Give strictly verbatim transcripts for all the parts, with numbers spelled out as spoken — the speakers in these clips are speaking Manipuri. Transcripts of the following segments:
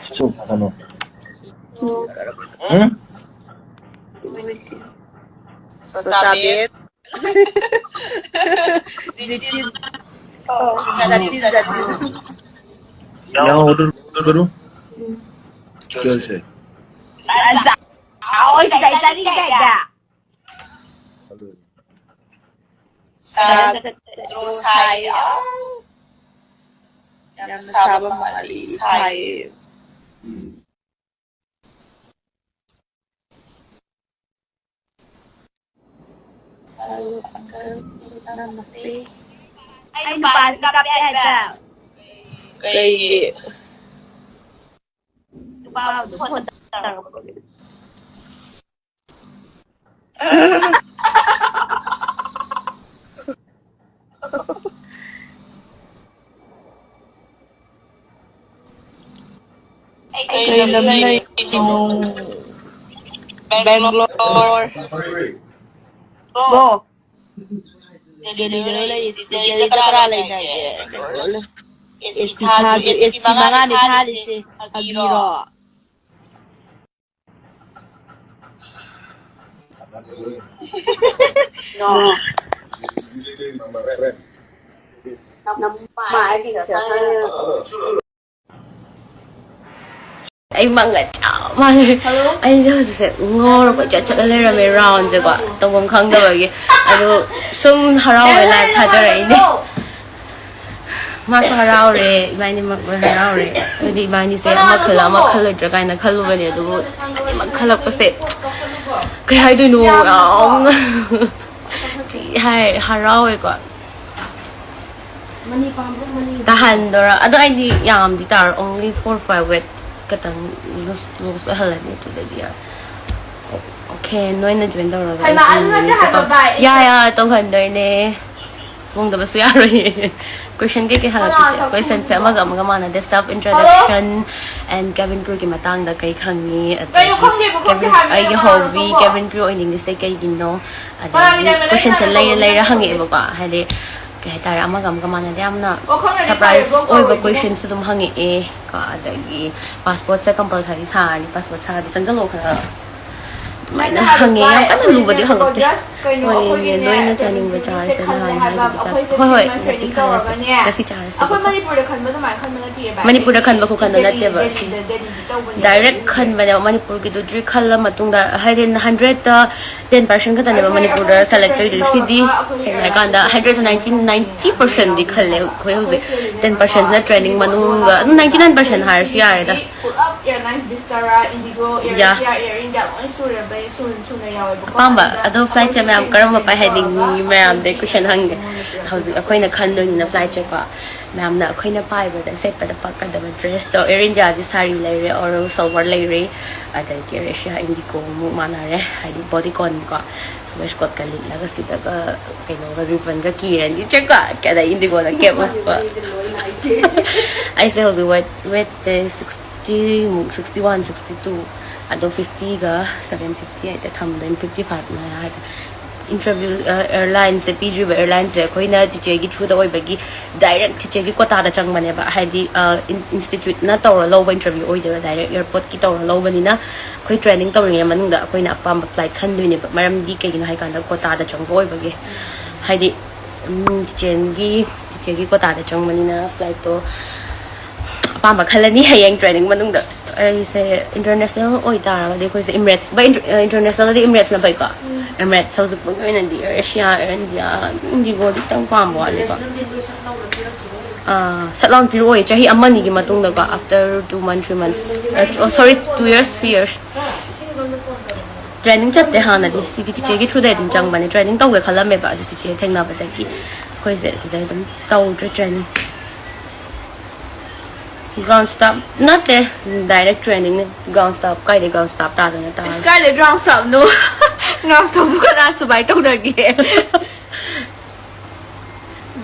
Sukano. Hmm? Sotabek. Zitin. Oh, Zatin, Zatin. Yawa, dulu, dulu, dulu. Kyose. Aza. Aoi, Zatin, Zatin. Sa-, Rosai, ah. Yamna saba mali, sai. Hello, uncle. Namaste. Ay, nabasa ka, Bebe. Kay, nabasa ko. Kay lam na yung Bangalore. Go. Delhi, Delhi, Delhi, Delhi, Delhi, Delhi. Esi thaju, esi mangani thali se, agiro. No. Nama, I think so. ꯑꯩ ꯃꯪꯒꯟ ꯌꯥꯝ ꯃꯥꯜꯂꯦ꯫ ꯑꯩꯁꯦ ꯍꯧꯖꯤꯛꯁꯦ ꯉꯥꯎꯔꯒ ꯆꯠ ꯆꯠꯂ ꯂꯩꯔꯝꯃꯦ ꯔꯥꯎꯟꯁꯦꯀꯣ, ꯇꯧꯐꯝ ꯈꯪꯗꯕꯒꯤ꯫ ꯑꯗꯨ ꯁꯨꯝ ꯍꯔꯥꯎꯕ ꯂꯥꯏꯞ ꯊꯥꯖꯔꯛꯏꯅꯦ꯫ ꯃꯥꯁꯨ ꯍꯔꯥꯎꯔꯦ, ꯏꯕꯥꯅꯤꯃꯛ ꯂꯣꯏ ꯍꯔꯥꯎꯔꯦ꯫ ꯍꯥꯏꯗꯤ ꯏꯕꯥꯅꯤꯁꯦ ꯑꯃ ꯈꯜꯂ ꯑꯃ ꯈꯜꯂꯣꯏꯗ꯭ꯔꯥ ꯀꯥꯏꯅ ꯈꯜꯂꯨꯕꯅꯦ, ꯑꯗꯨꯕꯨ ꯏꯕꯥꯅꯤꯃꯛ ꯈꯜꯂꯛꯄꯁꯦ ꯀꯩ ꯍꯥꯏꯗꯣꯏꯅꯣ, ꯌꯥꯝ ꯊꯤ ꯍꯥꯏ ꯍꯔꯥꯎꯋꯦꯀꯣ꯫ ꯇꯥꯍꯟꯗꯣꯔꯥ? ꯑꯗꯣ ꯑꯩꯗꯤ ꯌꯥꯝꯗꯤ ꯇꯥꯔꯣꯏ, only four five words ꯈꯛꯇꯪ ꯂꯨꯖ, ꯂꯨꯖ ꯑꯣꯏꯍꯜꯂꯅꯤ ꯑꯗꯨꯗꯗꯤ꯫ ꯑꯣꯀꯦ, ꯅꯣꯏꯅ ꯖꯣꯏꯟ ꯇꯧꯔꯒ ꯍꯩꯃꯥ, ꯑꯩ ꯑꯗꯨ ꯅꯠꯇꯦ ꯍꯥꯏꯕ, ꯈꯪꯗꯣꯏꯅꯦ꯫ ꯚꯥꯏ꯫ ꯌꯥ, ꯌꯥ, ꯇꯧꯍꯟꯗꯣꯏꯅꯦ꯫ ꯐꯣꯡꯗꯕꯁꯨ ꯌꯥꯔꯣꯏꯌꯦ꯫ ꯀꯣꯏꯁꯟ ꯀꯩꯀꯩ ꯍꯪꯉꯛꯀꯦ? ꯀꯣꯏꯁꯟꯁꯦ ꯑꯃꯒ ꯑꯃꯒ ꯃꯥꯟꯅꯗꯦ꯫ Self introduction and cabin crew ꯒꯤ ꯃꯇꯥꯡꯗ ꯀꯩ ꯈꯪꯉꯤ? ꯑꯗꯒꯤ ꯀꯩꯅꯣ ꯈꯪꯗꯦꯕ, ꯈꯪꯗꯦ cabin, ꯍꯥꯏꯕꯅꯦ ꯑꯩꯒꯤ ꯀꯅꯥꯅꯣ hobby, ꯈꯪꯕ꯭ꯔꯣ? Cabin crew ꯑꯣꯏꯅꯤꯡꯉꯤꯁꯦ ꯀꯩꯒꯤꯅꯣ? ꯑꯗꯒꯤ ꯀꯅꯥꯒꯤ ꯀꯣꯏꯁꯟꯁꯦ ꯂꯩꯔ ꯂꯩꯔ ꯍꯪꯉꯛꯑꯦꯕꯀꯣ, ꯍꯥꯏꯗꯤ ꯀꯩ ꯍꯥꯏꯇꯥꯔꯦ, ꯑꯃꯒ ꯑꯃꯒ ꯃꯥꯟꯅꯗꯦ, ꯌꯥꯝꯅ ꯁꯔꯄ꯭ꯔꯥꯏꯁ ꯑꯣꯏꯕ ꯀꯣꯏꯁꯟꯁꯨ ꯑꯗꯨꯝ ꯍꯪꯉꯛꯑꯦ ꯀꯣ꯫ ꯑꯗꯒꯤ ꯄꯥꯁꯄꯣꯔꯠꯁꯦ ꯀꯝꯄꯜꯁꯔꯤ ꯁꯥꯔꯅꯤ, ꯄꯥꯁꯄꯣꯔꯠ ꯁꯥꯔꯗꯤ ꯆꯪꯁꯜꯂꯣ ꯈꯔ, ꯑꯗꯨꯃꯥꯏꯅ ꯍꯪꯉꯦ꯫ ꯌꯥꯝ ꯀꯟꯅ ꯂꯨꯕꯗꯤ ꯍꯪꯉꯛꯇꯦ꯫ ꯍꯣꯏ, ꯂꯣꯏꯅ ꯆꯥꯅꯤꯡꯕ ꯆꯥꯔꯁꯦꯅ ꯍꯥꯏꯅ ꯍꯥꯏꯕꯗꯤ ꯆꯥꯁꯦ꯫ ꯍꯣꯏ, ꯍꯣꯏ, ꯉꯁꯤ ꯈꯜꯂꯁꯦ, ꯉꯁꯤ ꯆꯥꯔꯁꯦ꯫ ꯃꯅꯤꯄꯨꯔꯗ ꯈꯟꯕ ꯈꯛꯇꯗ ꯅꯠꯇꯦꯕ꯫ ꯗꯥꯏꯔꯦꯛ ꯈꯟꯕꯅꯦꯕ꯫ ꯃꯅꯤꯄꯨꯔꯒꯤꯗꯨꯗꯤ ꯈꯜꯂ ꯃꯇꯨꯡꯗ, ꯍꯥꯏꯗꯤ, ꯍꯟꯗ꯭ꯔꯦꯠꯇ ꯇꯦꯟ ꯄꯥꯔꯁꯦꯟ ꯈꯛꯇꯅꯦꯕ ꯃꯅꯤꯄꯨꯔꯗ ꯁꯦꯂꯦꯛ ꯇꯧꯔꯤꯗꯨ꯫ ꯁꯤꯗꯤ ꯁꯦꯡꯅ ꯍꯥꯏꯔꯀꯥꯟꯗ ꯍꯟꯗ꯭ꯔꯦꯠꯇ ꯅꯥꯏꯟꯇꯤ ꯅꯥꯏꯟꯇꯤ ꯄꯥꯔꯁꯦꯟꯗꯤ ꯈꯜꯂꯦ ꯑꯩꯈꯣꯏ ꯍꯧꯖꯤꯛ꯫ ꯇꯦꯟ ꯄꯥꯔꯁꯦꯟꯁꯤꯅ ꯇ꯭ꯔꯦꯅꯤꯡ ꯃꯅꯨꯡꯗ, ꯑꯗꯨꯝ ꯅꯥꯏꯟꯇꯤ ꯅꯥꯏꯟ ꯄꯥꯔꯁꯦꯟ ꯍꯥꯏꯔꯁꯨ ꯌꯥꯔꯦꯗ꯫ ꯄꯨꯂꯞ ꯑꯦꯌꯔꯂꯥꯏꯟꯁ, ꯕꯤꯁꯇꯥꯔꯥ, ꯏꯟꯗꯤꯒꯣ, ꯑꯦꯌꯔ ꯌꯥ꯫ ꯑꯦꯁꯤꯌꯥ, ꯑꯦꯌꯔ ꯏꯟꯗꯤꯌꯥ ꯂꯣꯏ ꯁꯨꯔꯦꯕ, ꯁꯨꯅ ꯁꯨꯅ ꯌꯥꯎꯋꯦꯕꯀꯣ꯫ ꯑꯄꯥꯝꯕ ꯑꯗꯨꯗ ꯑꯗꯣ flight ꯁꯦ ꯃꯌꯥꯝ ꯀꯔꯝꯕ ꯄꯥꯏ ꯍꯥꯏꯅꯤꯡꯉꯤ ꯃꯌꯥꯝꯗꯩ ꯀꯣꯏꯁꯟ ꯍꯪꯒꯦ꯫ ꯍꯧꯖꯤꯛ ꯑꯩꯈꯣꯏꯅ ꯈꯟꯗꯣꯏꯅꯤꯅ flight ꯁꯦꯀꯣ꯫ ꯃꯌꯥꯝꯅ ꯑꯩꯈꯣꯏꯅ ꯄꯥꯏꯕꯗ ꯁꯦꯠꯄꯗ ꯄꯛꯀꯗꯕ ꯗ꯭ꯔꯦꯁꯇꯣ, ꯑꯦꯌꯔ ꯏꯟꯗꯤꯌꯥꯗꯤ ꯁꯥꯔꯤ ꯂꯩꯔꯦ, ꯑꯣꯔꯦꯜ ꯁꯜꯋꯥꯔ ꯂꯩꯔꯦ, ꯑꯗꯒꯤ ꯑꯦꯌꯔ ꯑꯦꯁꯤꯌꯥ ꯏꯟꯗꯤꯒꯣ ꯑꯃꯨꯛ ꯃꯥꯟꯅꯔꯦ, ꯍꯥꯏꯗꯤ ꯕꯣꯗꯤ ꯀꯣꯟꯀꯣ, ꯋꯦꯁ ꯀꯣꯠꯀ ꯂꯤꯠꯂꯒ ꯁꯤꯗꯒ ꯀꯩꯅꯣꯒ ꯔꯤꯕꯟꯒ ꯀꯤꯔꯅꯤ ꯆꯦꯀꯣ, ꯑꯗꯩ ꯏꯟꯗꯤꯒꯣꯗ ꯀꯦꯞ ꯎꯞꯄ꯫ ꯑꯩꯁꯦ ꯍꯧꯖꯤꯛ ꯋꯦꯠ ꯋꯦꯠꯁꯦ ꯁꯤꯛꯁꯇꯤ ꯃꯨꯛ, ꯁꯤꯛꯁꯇꯤ ꯋꯥꯟ, ꯁꯤꯛꯁꯇꯤ ꯇꯨ, ꯑꯗꯣ ꯐꯤꯐꯇꯤꯒ ꯁꯚꯦꯟ ꯐꯤꯐꯇꯤ ꯍꯥꯏꯗ ꯊꯝꯗꯣꯏꯅꯤ, ꯐꯤꯐꯇꯤ ꯐꯥꯏꯚ ꯃꯌꯥ ꯍꯥꯏꯗ꯫ ꯏꯟꯇꯔꯚ꯭ꯌꯨ ꯑꯦꯌꯔꯂꯥꯏꯟꯁꯁꯦ ꯄꯤꯗ꯭ꯔꯤꯕ ꯑꯦꯌꯔꯂꯥꯏꯟꯁꯁꯦ ꯑꯩꯈꯣꯏꯅ ꯆꯤꯆꯦꯒꯤ ꯊ꯭ꯔꯨꯗ ꯑꯣꯏꯕꯒꯤ ꯗꯥꯏꯔꯦꯛ ꯆꯤꯆꯦꯒꯤ ꯀꯣꯇꯥꯗ ꯆꯪꯕꯅꯦꯕ꯫ ꯍꯥꯏꯗꯤ ꯏꯟꯁꯇꯤꯇ꯭ꯌꯨꯠꯅ ꯇꯧꯔ ꯂꯧꯕ ꯏꯟꯇꯔꯚ꯭ꯌꯨ ꯑꯣꯏꯗꯦꯕ, ꯗꯥꯏꯔꯦꯛ ꯑꯦꯌꯔꯄꯣꯔꯠꯀꯤ ꯇꯧꯔ ꯂꯧꯕꯅꯤꯅ ꯑꯩꯈꯣꯏ ꯇ꯭ꯔꯦꯅꯤꯡ ꯇꯧꯔꯤꯉꯩ ꯃꯅꯨꯡꯗ ꯑꯩꯈꯣꯏꯅ ꯑꯄꯥꯝꯕ ꯐ꯭ꯂꯥꯏꯠ ꯈꯟꯗꯣꯏꯅꯦꯕ꯫ ꯃꯔꯝꯗꯤ ꯀꯩꯒꯤꯅꯣ ꯍꯥꯏꯀꯥꯟꯗ ꯀꯣꯇꯥꯗ ꯆꯪꯕ ꯑꯣꯏꯕꯒꯤ꯫ ꯍꯥꯏꯗꯤ ꯆꯤꯆꯦꯒꯤ ꯆꯤꯆꯦꯒꯤ ꯀꯣꯇꯥꯗ ꯆꯪꯕꯅꯤꯅ ꯐ꯭ꯂꯥꯏꯠꯇꯣ ꯑꯄꯥꯝꯕ ꯈꯜꯂꯅꯤ ꯍꯌꯦꯡ ꯇ꯭ꯔꯦꯅꯤꯡ ꯃꯅꯨꯡꯗ꯫ ꯑꯩꯁꯦ ꯏꯟꯇꯔꯅꯦꯁꯅꯦꯜ ꯑꯣꯏꯇꯥꯔꯒꯗꯤ ꯑꯩꯈꯣꯏꯁꯦ ꯏꯃꯤꯔꯦꯠꯁ, ꯏꯟꯇꯔꯅꯦꯁꯅꯦꯜꯗꯗꯤ ꯏꯃꯤꯔꯦꯠꯁꯅ ꯐꯩꯀꯣ꯫ ꯏꯃꯤꯔꯦꯠꯁ ꯍꯧꯖꯤꯛ ꯄꯨꯡꯒꯤ ꯑꯣꯏꯅꯗꯤ ꯑꯦꯌꯔ ꯑꯦꯁꯤꯌꯥ, ꯑꯦꯌꯔ ꯏꯟꯗꯤꯌꯥ, ꯏꯟꯗꯤꯒꯣꯗꯤ ꯈꯤꯇꯪ ꯄꯥꯝꯕ ꯋꯥꯠꯂꯤꯀꯣ꯫ ꯑꯥ, ꯁꯠ ꯂꯥꯎꯅ ꯄꯤꯔꯛꯑꯣꯏ꯫ ꯆꯍꯤ ꯑꯃꯅꯤꯒꯤ ꯃꯇꯨꯡꯗꯀꯣ, after two months, three months, oh, sorry, two years, three years. Training ꯆꯠꯇꯦ ꯍꯥꯟꯅꯗꯤ, ꯁꯤꯒꯤ ꯆꯤꯆꯦꯒꯤ ꯊ꯭ꯔꯨꯗꯩ ꯑꯗꯨꯝ ꯆꯪꯕꯅꯦ꯫ ꯇ꯭ꯔꯦꯅꯤꯡ ꯇꯧꯒꯦ ꯈꯜꯂꯝꯃꯦꯕ, ꯑꯗꯨ ꯆꯤꯆꯦ ꯊꯦꯡꯅꯕꯗꯒꯤ ꯑꯩꯈꯣꯏꯁꯦ ꯑꯗꯨꯗꯩ ꯑꯗꯨꯝ ꯇꯧꯗ꯭ꯔꯦ ꯇ꯭ꯔꯦꯅꯤꯡ꯫ ꯒ꯭ꯔꯥꯎꯟ ꯁ꯭ꯇꯥꯐ ꯅꯠꯇꯦ, ꯗꯥꯏꯔꯦꯛ ꯇ꯭ꯔꯦꯅꯤꯡꯅꯦ꯫ ꯒ꯭ꯔꯥꯎꯟ ꯁ꯭ꯇꯥꯐ ꯀꯥꯏꯗꯩ ꯒ꯭ꯔꯥꯎꯟ ꯁ꯭ꯇꯥꯐ ꯇꯥꯗꯣꯏꯅꯣ? ꯇꯥꯔꯦ꯫ ꯏꯁ, ꯀꯥꯏꯗꯩ ꯒ꯭ꯔꯥꯎꯟ ꯁ꯭ꯇꯥꯐꯅꯣ? ꯒ꯭ꯔꯥꯎꯟ ꯁ꯭ꯇꯥꯐꯄꯨ ꯀꯅꯥ ꯁꯨꯃꯥꯏꯅ ꯇꯧꯅꯒꯦ?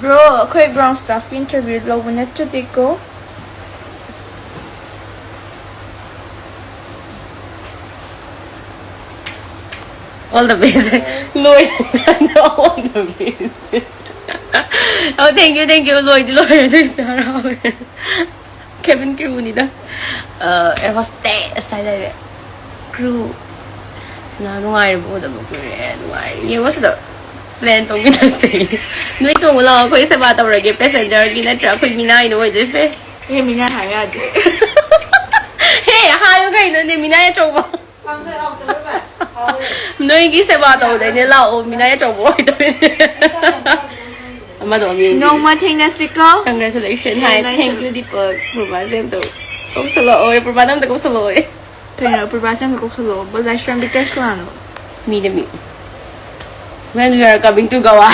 ꯕ꯭ꯔꯣ, ꯑꯩꯈꯣꯏ ꯒ꯭ꯔꯥꯎꯟ ꯁ꯭ꯇꯥꯐꯀꯤ ꯏꯟꯇꯔꯚ꯭ꯌꯨ ꯂꯧꯕ ꯅꯠꯆꯗꯦꯀꯣ꯫ All the best. ꯂꯣꯏꯔꯦ꯫ All the best. ꯑꯣ, thank you, thank you. ꯂꯣꯏꯗꯤ ꯂꯣꯏꯔꯦ, ꯑꯗꯨꯏꯁꯨ ꯍꯔꯥꯎꯋꯦ꯫ Cabin crew ꯅꯤꯗ꯫ ꯑ, air hostess ꯍꯥꯏꯇꯥꯔꯦ꯫ Crew꯫ ꯁꯤꯅ ꯅꯨꯡꯉꯥꯏꯔꯤꯕ ꯎꯗꯕ ꯀꯨꯏꯔꯦ꯫ ꯅꯨꯡꯉꯥꯏꯔꯤ꯫ ꯌꯦꯡꯉꯣ ꯁꯤꯗ꯫ Plan ꯇꯧꯃꯤꯟꯅꯁꯦ꯫ ꯅꯣꯏ ꯇꯣꯡꯉꯨ ꯂꯥꯛꯑꯣ, ꯑꯩꯈꯣꯏ ꯁꯦꯕꯥ ꯇꯧꯔꯒꯦ꯫ Passenger ꯒꯤ ꯅꯠꯇ꯭ꯔꯥ? ꯑꯩꯈꯣꯏ ꯃꯤꯅꯥꯏꯅ ꯑꯣꯏꯗꯣꯏꯁꯦ꯫ ꯑꯦ, ꯃꯤꯅꯥꯏ ꯍꯥꯏ ꯌꯥꯗꯦ꯫ ꯍꯦ, ꯍꯥꯏꯌꯨ ꯀꯩꯅꯣꯅꯦ, ꯃꯤꯅꯥꯏ ꯑꯆꯧꯕ꯫ ꯅꯣꯏꯒꯤ ꯁꯦꯕꯥ ꯇꯧꯗꯣꯏꯅꯦ, ꯂꯥꯛꯑꯣ, ꯃꯤꯅꯥꯏ ꯑꯆꯧꯕ ꯑꯣꯏꯗꯣꯏꯅꯦ꯫ ꯑꯃꯗꯣ ꯑꯃ ꯌꯦꯡꯕꯤꯌꯨ꯫ ꯅꯣꯡꯃ ꯊꯦꯡꯅꯁꯤꯀꯣ꯫ Congratulations ꯍꯥꯏ꯫ ꯅꯣꯡꯃ Thank you, ꯊꯦꯡꯅꯁꯤ꯫ ꯗꯤꯄꯛ꯫ ꯄ꯭ꯔꯚꯥꯁꯦ ꯑꯝꯇ ꯀꯧꯁꯜꯂꯛꯑꯣ꯫ ꯄ꯭ꯔꯚꯥ, ꯅꯪ ꯑꯝꯇ ꯀꯧꯁꯜꯂꯛꯑꯣ꯫ ꯀꯩꯅꯣ, ꯄ꯭ꯔꯚꯥꯁꯦ ꯑꯝꯇ ꯀꯧꯁꯜꯂꯛꯑꯣ꯫ But ꯂꯥꯏꯁ꯭ꯔꯝ ꯕꯤꯀꯦꯁ ꯀꯅꯥꯅꯣ? ꯃꯤꯅꯦ, ꯃꯤ꯫ When we are coming to Goa.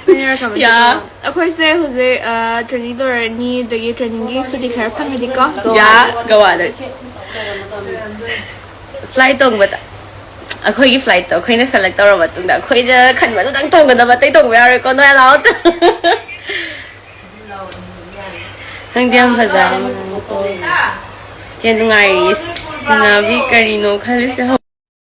When we are coming to ꯌꯥ꯫ Goa. ꯑꯩꯈꯣꯏꯁꯦ ꯍꯧꯖꯤꯛ, ꯑ, training ꯂꯣꯏꯔꯅꯤ, ꯑꯗꯒꯤ training ꯒꯤ ꯁꯨꯇꯤ ꯈꯔ ꯐꯪꯉꯗꯤꯀꯣ, ꯒꯣꯋꯥꯗ꯫ ꯌꯥ, ꯒꯣꯋꯥꯗ꯫ Flight ꯇꯣꯡꯕꯗ, ꯑꯩꯈꯣꯏꯒꯤ flight ꯇꯣ ꯑꯩꯈꯣꯏꯅ select ꯇꯧꯔꯕ ꯃꯇꯨꯡꯗ, ꯑꯩꯈꯣꯏꯅ ꯈꯟꯕꯗꯨꯗꯪ ꯇꯣꯡꯒꯗꯕ, ꯑꯇꯩ ꯇꯣꯡꯕ ꯌꯥꯔꯣꯏꯀꯣ, ꯅꯣꯏ allowed꯫ ꯅꯪꯗꯤ ꯌꯥꯝ ꯐꯖꯔꯦ꯫ ꯆꯦ ꯅꯨꯡꯉꯥꯏꯔꯤ꯫ ꯅꯥꯕꯤ ꯀꯔꯤꯅꯣ ꯈꯜꯂꯤꯁꯦ?